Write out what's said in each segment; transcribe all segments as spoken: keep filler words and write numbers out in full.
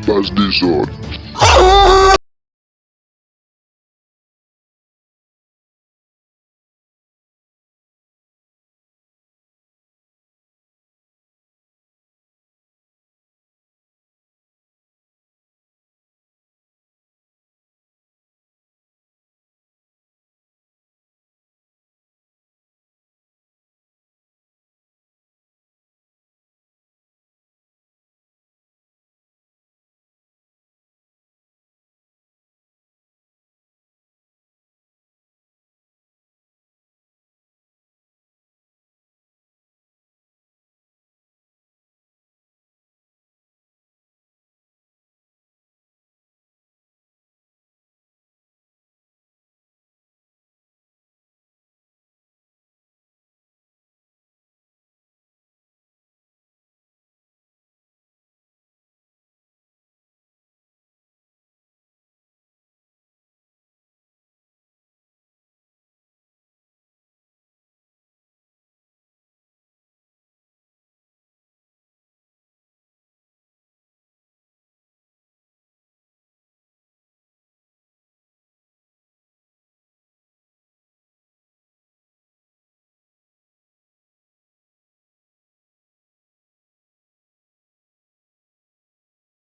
Baz Dezòd.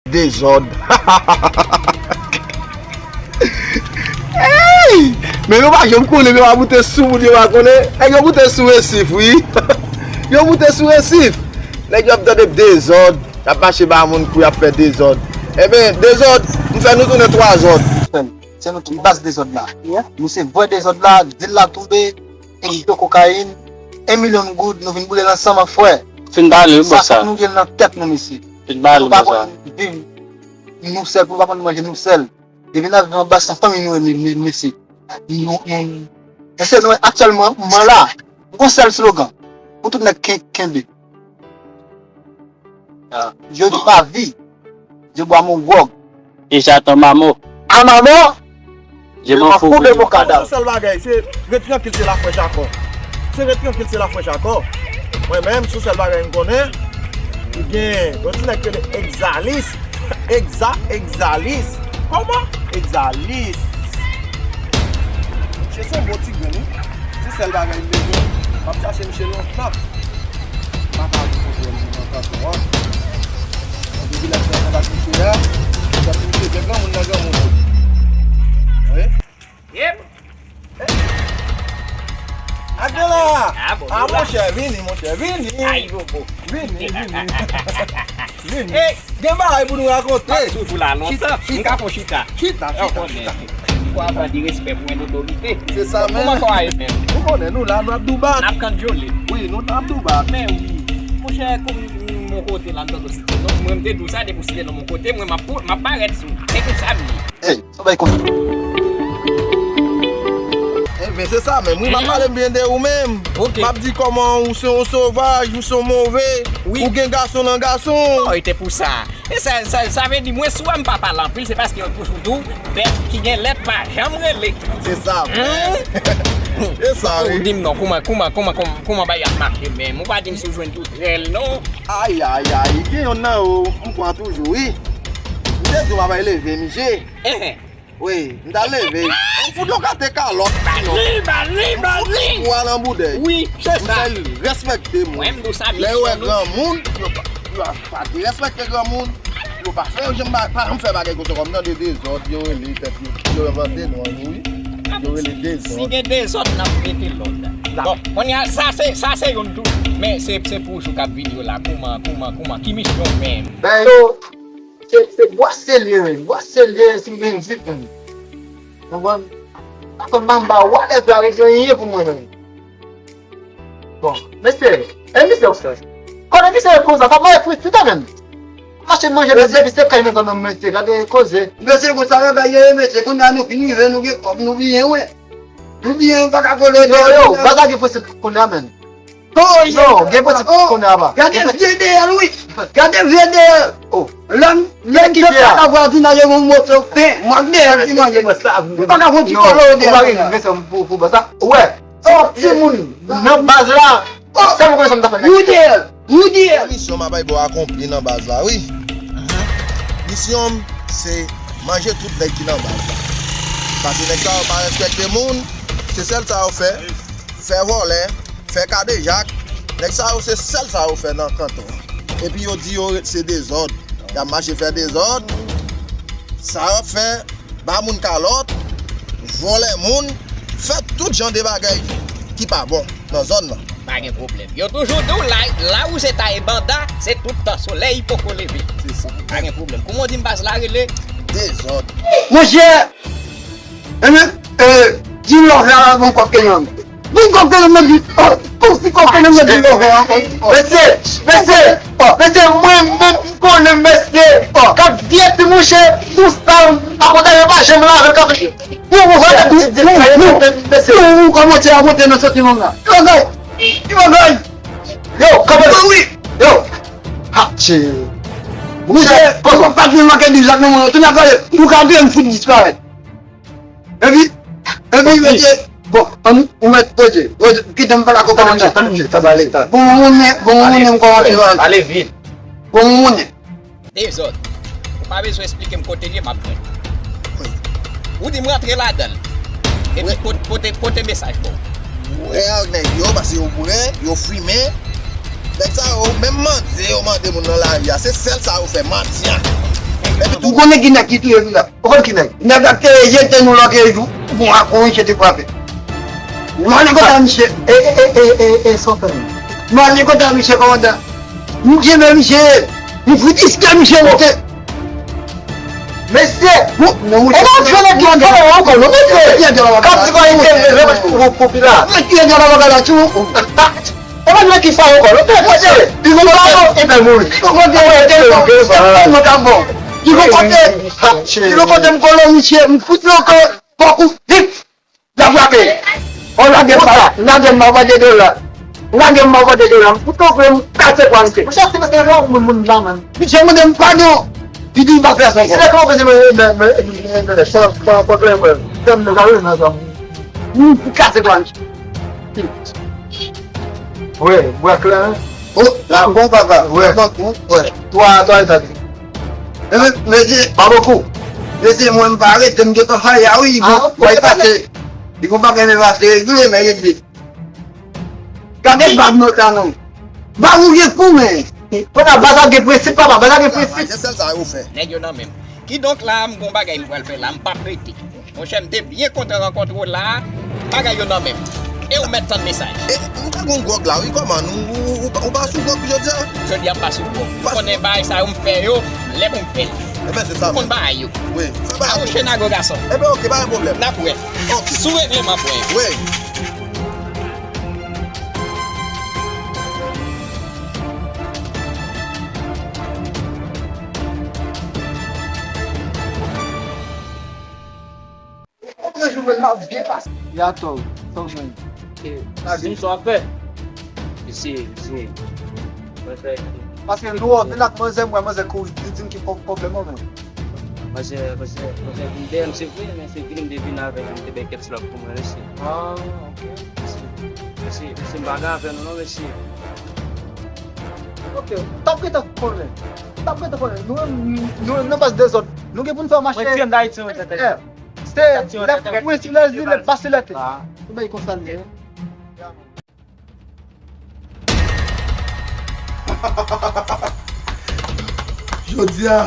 Dezòd. Ey! Men yo pa janm konnen, men yo pa moute sou moun, yo pa konnen. Nèg yo moute sou Resif, wi. Yo moute sou Resif. Nèg yo ap tande dezòd. Y ap mache ba moun kou, y ap fè dezòd. Ebyen, dezòd, m fè nou tounen twa zòd. Se nou tout baz dezòd la. Nou se vwè dezòd la, dil la tonbe, en kilo kokayin, en milyon goud, nou vin boule l ansanm an frè. Fin pale, wi, bòs. Sa fòk nou gen l nan tèt nou, mesye. Fin pale, bòs. Nou pa konn viv nou sèl, pou nou pa konn manje nou sèl. Depi n ap viv anba san fanmi nou, me-, me-, mesye. Nou, nou, mesye, nou aktyèlman, man la, nou gon sèl slogan. Pou tout nèg ken-, kenbe. Ah. Je dis pas vie. Je bois mon grog. Et j'attends ma mort. À ma mort, je m'en fous de mon cadavre. Sèl bagay, se ret trankil, se lafrèch akò. Se ret trankil, se lafrèch akò. Mwen menm, sou sèl bagay m konnen, li gen yon ti nèg ki rele Exalis. Exa, Exalis. Kòman? Exalis. Misye se yon bon ti grenn, wi. Se sèl bagay m bezwen. M ap chache misye lontan. M pa ka konprann li nan tankou an. Depi lè m fè kontak misye a, m santi misye gen granmoun nan granmoun. Wi. Yep. Adela! Ah, bon, ah, monchè, vini, monchè, vini. Ay, bobo. Vini, vini. Vini. Hey. Gen bagay pou nou rakonte. Toujou la lontan. Chita, chita. M ka fè chita. Chita, chita, chita. Fò w ap di respè pou en otorite. Se sa menm. Kòman sa w ye menm? Ou konnen nou la, nou ap doubat. N ap kandjole. Wi, nou t ap doubat. Men wi. Monchè, kòm m yon kote la, m tande w site non. Mwen, m te di w sa, depi w site non m yon kote, mwen, m ap, m ap parèt sou. Se konsa m ye. Ey, sa bay konn. Ebyen, se sa menm. Wi, m ap pale byen de ou menm. Ok. M ap di kòman ou se yon sovaj, ou se yon move, wi, ou gen gason nan gason. Oh, e te pou sa. E sa, sa, sa vle di, mwen, si w wè m pa pale anpil, se paske yon pou sou tou, bèt ki gen lèt pa janm rele. Se sa, frè. Se sa, wi. Ou di m non, kòman, kòman, kòman, kòman, kòman bagay ap mache menm? Ou pa di m si w jwenn tout rèl, non. Ay, ay, ay, gen yonn nan yo, m kwè toujou, wi. M te di w pa bay leve, misye. Wi, m t al leve. M fout yon kate kalòt, sinon. Bali, bali, bali. M fout kou a nan boudèy. Wi, se sa. M fè l respekte moun. Mwen, m di w sa, misyon nou. Lè yo wè granmoun, yo pa, yo pa derespekte granmoun. Yo pa fè yo janm ba-, pa janm fè bagay konsa kòm nan de dezòd, yo rele tèt yo. Yo envante non nou, wi. Yo rele dezòd. Si gen dezòd, n ap mete lòd. Bon, kounye a, sa se, sa se youn tou. Men se, se pou jou k ap vini yo la. Kòman, kòman, kòman? Ki misyon menm? Ben yo, Se, se bwase l ye menm, bwase l ye si m gen vip menm. Konprann? Sa fè m pa m ba whatever, pa gen anyen pou mwen menm. Bon, mesye, e misye, konnen misye konsa, sa manje frit frit menm. Mache manje, mesye, depi se kay nan zòn nan, mesye, gade koze. Mesye, konsa bagay ye, mesye, kounye a nou fin rive, nou gen kòb, nou byen, wè. Nou byen, pa ka vole. Yo, yo, bagay gen prensip kounye a menm. Oh, non, gen pati kounye a pa. Gade vye deyè l, wi. Gade vye deyè l. Oh. Lè m, lè m te paka vwazinaj yo, yon moso fen. Mwen deyè l, ti manje. Ou pa ka fè yon ti kòlò deyè l. Ou pa gen respè pou, pou baz la. Ou wè, se yon timoun nan baz la. Sa mwen konnen sa m ta fè. Ou deyè l, ou deyè l. Misyon m a bay bò akonpli nan baz la, wi. Li Misyon m, se manje tout nèg ki nan baz la. Paske nèg sa yo pa respekte moun, se sèl sa yo fè. Fè vòlè, fè kadejak. Nèg sa yo se sèl sa yo fè nan kanton an. Epi yo di yo se dezòd. Y ap mache fè dezòd. Sa y ap fè, ba moun kalòt, vòlè moun, fè tout jan de bagay ki pa bon nan zòn nan. Pa gen pwoblèm. Yo toujou di w la, la wouze ta e banda, se tout tan solèy poko leve. Se sa. Pa gen pwoblèm. Kouman w di m baz la rele? Dezòd. Monchè, Enben, di lòvè a bon kòk ke nan. Bon kòk ke nan di, oh, kòk si kòk ke nan di lòvè a. Mesye, mesye, mesye, mwen menm m konnen mesye k ap vyèt monchè, pou sa, akonte yo pa janm lave kòk. Yo, yo, yo, yo, kòmanse a monte nan santiman la. Yo, gay, yo, gay. Yo, kanpe la. Yo. Ha, che. Monchè, kòk pa vin manke di zak nan mwen, tout nèg gade, ou ka vin fout disparèt. Epi, epi, mesye, bon, ann, ou mèt, Bondye, Bondye, kite m pale ak ou kòmandan. Tann, tann, tann, sa va ale, sa. Bon, moun, bon, moun, m kòmanse. Ale vit. Bon, moun. Dezòd. Ou pa bezwen esplike m kote l ye, m ap jwenn. Ou di m rantre ladan l. Epi pote, pote, pote mesaj ba w. Ou wè ak nèg yo, paske yo boure, yo fimen. Nèg sa yo, menm mande yo mande moun nan lari a, se sèl sa yo fè, mandyan. Epi tou. Ou konnen ki nèg ki touye nou la? Ou konn ki nèg? Nèg la te jete nou lòt jou, bon, a kouri jete frape. Nou ale konta misye. E, e, e, e, e, e, sa w fè menm? Nou ale konta misye kòmandan. Nou kenbe misye. Nou fout iske misye monte. Mesye, nou, nou, e nou fè nèg yo ankò, non, mesye. Kap di pa ite, lè mwen pou, pou, pou pila. Mwen ki ede la bagay la, tou. E pa nèg ki fè ankò, non, mesye. Li gon pado, li fè mouri. Li gon pado, li gon pado. Li gon kote, li gon kote m kole misye, m fout li ankò, pòk ou, vip. L ap frape. O, lage m pa la. Lage m, m ap vande dola. Lage m, m ap vande dola. M fout ou vle, m kase kwa misye. Monchè, se mete yon moun, moun la, man. Misye mande m padon. Li di m pa fè sa ankò. Se lè kòman se mwen, men, men, men, men, sa, pa, pa klè, mwen. Fè m nan kare nan sa. M kase kwa misye. Wi, bwa klè, hein? O, la bon, papa. Wi. Bon, wi. Twa, twa eta. Enben, mesye, pa bokou. Mesye, mwen m pa rete, m gentan faya, wi, bon, fay pase. Li gon bagay men pase, regle, men regle. Gade bag nou sa non. Bag ou gen kou, men. Kòm baz la gen prensip, papa, baz la gen prensip. Se sèl sa yo fè. Nèg yo nan men m. Kidonk la, m gon bagay m pral fè la, m p ap rete. Monchè, m te byen kontan rankontre w la a. Bagay yo nan men m. E ou mèt tann mesaj. E, ou pa gon gwòg la, wi, kòman? Nou, ou, ou, ou pa sou gwòg jodi a? Jodi a m pa sou gwòg. Ou konnen bagay sa yo m fè yo, lè pou m fè l. Enben, se sa menm. Ou konn bagay yo. Wi, fè bagay yo. Awouche nago gason. Enben, oke, pa gen pwoblèm. N ap wè. Oke. Sou regleman pwen yo. Wi. Ya atò, sa w jwenn? Zim sa w ap fè? Mesye, mesye. Mwen fè. Paske nou wè w vin ak manzè, m wè manzè kouri, li di m ki pwob-, pwoblèm ou menm. Manzè, manzè, manzè vin dèyè m, se vre, men se vin m te vin avè l, m te bay kèk slòp pou mwen, mesye. Ah, ok. Mesye, mesye, mesye, m pa gen avè nou non, mesye. Ok, t ap gentan konnen. T ap gentan konnen. Nou menm, nou menm nan baz dezòd. Nou gen pou n fè mache. Mwen ti an Dayiti, mwen tèt. Se lè pwens, lè zile, bas se lè tè. Ou bay konsa l ye. Jodi a,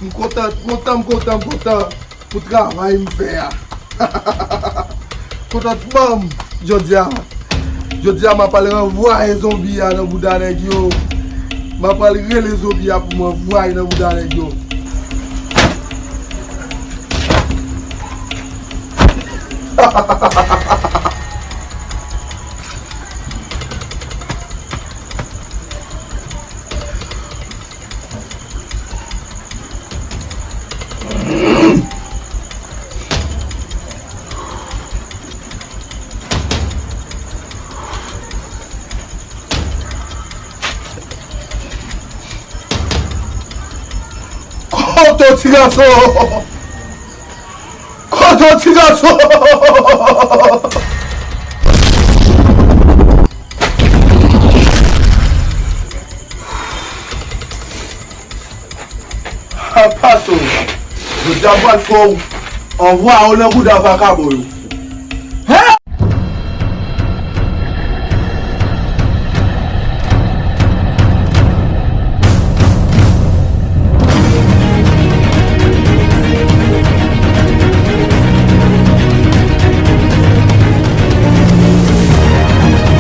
m kontan, kontan, m kontan, m kontan pou travay m fè a. Kontan tmanm, jodi a. Jodi a, m ap al ranvwaye zonbi a nan bouda nèg yo. M ap al rele zonbi a pou m ranvwaye nan bouda nèg yo. Kote w ti gason? Kote w ti gason? Sa pase w. Jodi a m pral fè w anvwaye w nan bouda vakabon yo. Hen?